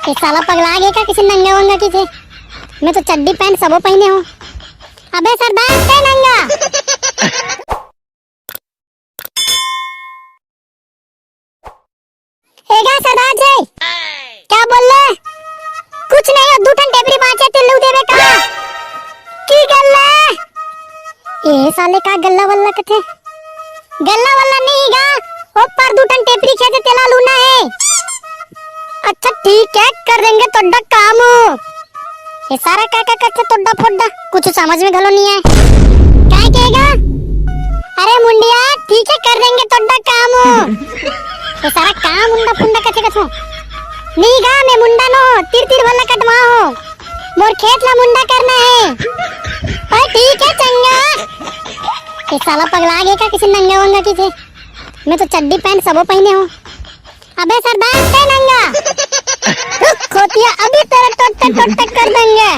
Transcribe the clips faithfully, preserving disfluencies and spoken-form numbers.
ये साला पगला गे का, किसी नंगा वंगा की थे। मैं तो चड्डी पैंट सबो पहिने हूँ। अबे सरदार, ते नंगा। ए गा सरदार जी, का बोलले? कुछ नहीं, दू ठन टेपरी बांचे ते लू देवे का? की गल्ला? ए साले का गल्ला वल्ला कथे? गल्ला वल्ला नहीं गा, ओ पर दू ठन टेपरी खेते तेला लूना है। अच्छा ठीक है, कर देंगे तोड्डा काम। ये सारा का का करथे तोड्डा फोड्डा, कुछ समझ में घलो नहीं आए। काय कहेगा? अरे मुंडिया, ठीक है, कर देंगे तोड्डा काम। ये सारा का मुंडा फुंडा कथे कथो? नहीं गा, मैं मुंडा नो, तीर तीर भल्ला कटवा हो। मोर खेत ला मुंडा करना है। पर ठीक है चंगा। ये साला पगला गे का, किसी नंगा वंगा की थे। मैं तो चड्डी पैंट सबो पहिने हूँ। अबे सरदार, ते नंगा। रुक खोतिया, अभी तेरे टोटे टोटे कर देंगे।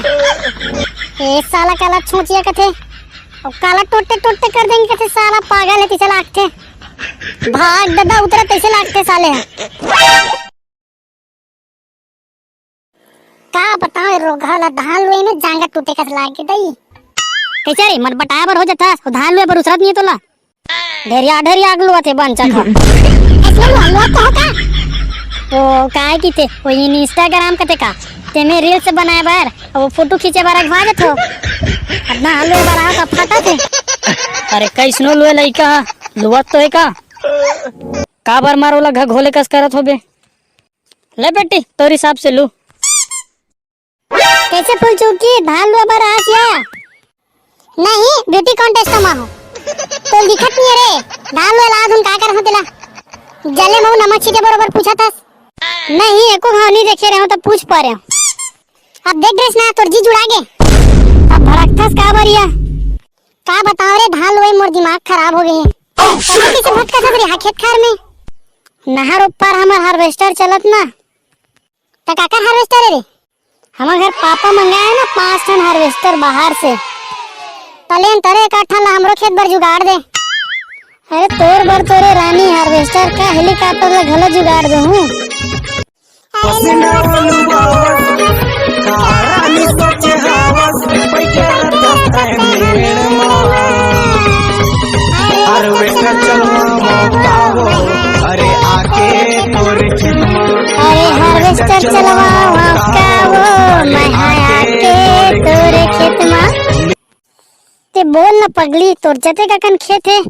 ए साला काला छूचिया कथे। ओ काला टोटे टोटे कर देंगे कथे, साला पागल है, तिसे लागथे। भाग ददा उतरा, तैसे लागथे साले। का बताओ, ए रोगहा ला धान लुए में जांगा टूटे कस लाग गे दई। कैसे रे, मत बटाया बर हो जाता, ओ धान लुए बर उसरत नहीं है तोला। ढेरिया, ढेरिया आग लुआ थे बन चखा। ऐसे लुआ, लुआ तो होता। तो काय की थे, वो इन Instagram कते का, ते में reels बनाए बर, वो फोटो खींचे बर अगवा जाथो। अपना हाल लुए बर आओ का फाटा थे। अरे कैसनो लुए लइका, लुआ तो है का? काबर मारो ला घ घोले कस करत होबे। ले बेटी, तोर हिसाब से लू। कैसे फूल चौकी धान लुआ बर आस या? नहीं, beauty contest में हो। तो दिखत नहीं रे, धान लुआ ला धुन का कर हो तेला? जले मऊ नमक छीटे बरोबर पूछा था। नहीं, एको घाव नहीं देखे रहे हो तो पूछ पा रहे हो। अब देख ड्रेस ना तोर जी जुड़ा गे। अब भड़कथस का बरिया? का बताओ रे, धान लुए मोर दिमाग खराब हो गए है। पता किसे भटका था रे, हाँ, खेत खार में। नहर ऊपर हमर harvester चलत ना। त काकर harvester है रे? हमर घर पापा मंगाए ना पांच ठन harvester बाहर से। तलेन तरे एक आठ ठन ला हमरो खेत बर जुगाड़ दे। अरे तोर बर तोरे रानी harvester का helicopter ला घलो जुगाड़ दे हूँ। हार्वेस्टर चलवा मौका वो, अरे आके तोरे खेत मा। अरे हार्वेस्टर चलवा मौका वो, मैं आके तोरे खेत मा। ते बोल न पगली, तोर जते ककन खेत हे,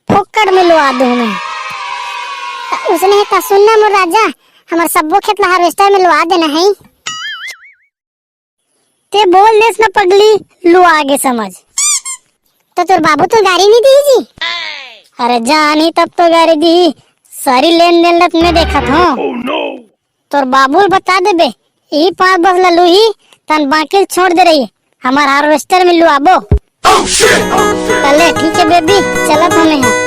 फोकट में लुआ दूं मैं। त उसने हे त सुन ना मोर राजा, हमर सब्बो खेत ला हार्वेस्टर में लुआ देना है। ते बोल देस ना पगली, लुआ गे समझ। तो तोर बाबू तो गारी नहीं दी जी? अरे जान ही तब तो गारी दी, सारी लेन देन ला मैं देखत हूँ। तोर बाबू ल बता देबे, यही पांच बस ला लूही, तन बाकी ल छोड़ दे रही, हमार हार्वेस्टर में लुआबो। चले ठीक है बेबी, चलत हूँ मैं।